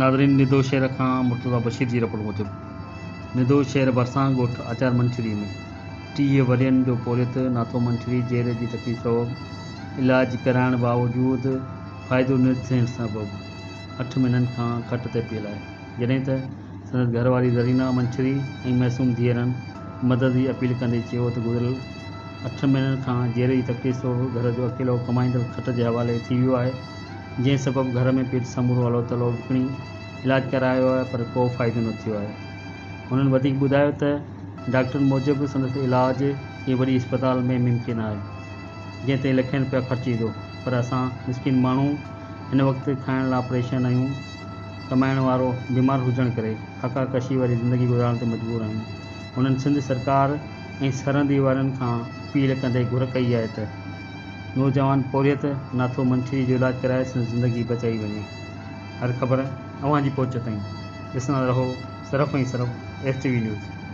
ناظرين ندو شهر کان مرتضيٰ بشير جي رپورٽ موجب ندو شهر ڀرسان ڳوٺ آچار منڇري ۾ 30 ورهين جو پورهيت ناٿو منڇري جير جي تڪليف سبب علاج ڪرائڻ باوجود فائدو نه ٿيڻ سبب اٺ مهينن کان کٽ تي پيل آهي جڏهن ته سندس گهر واري زرينا منڇري ۽ معصوم ڌيئرن مدد جي اپيل ڪندي چيو ته گذريل اٺ مهينن کان جير جي تڪليف سبب گهر جو اڪيلو ڪمائيندڙ کٽ جي حوالي ٿي ويو آهي جنهن سبب گهر ۾ پيل سمورو الو تلو وڪڻي علاج ڪرايو آهي پر ڪو فائدو نه ٿيو آهي. هنن وڌيڪ ٻڌايو ته ڊاڪٽرن موجب سندس علاج ڪنهن وڏي اسپتال ۾ ممڪن آهي جنهن تي لکين رپيا خرچ ايندو پر اسان مسڪين ماڻهو هن وقت کائڻ لا پريشان آهيون ڪمائڻ وارو بيمار هجڻ ڪري فاقا ڪشي واري زندگي گذارڻ تي مجبور آهيون. هنن سنڌ سرڪار ۽ سرندي وارن کان اپيل ڪندي گهر ڪئي آهي ته نوجوان پورهيت ناٿو منڇري جو علاج ڪرائي سندس زندگي بچائي وڃي. هر خبر اوهان جي پهچ تائين ڏسندا رهو صرف ۽ صرف ايس ٽي وي نيوز.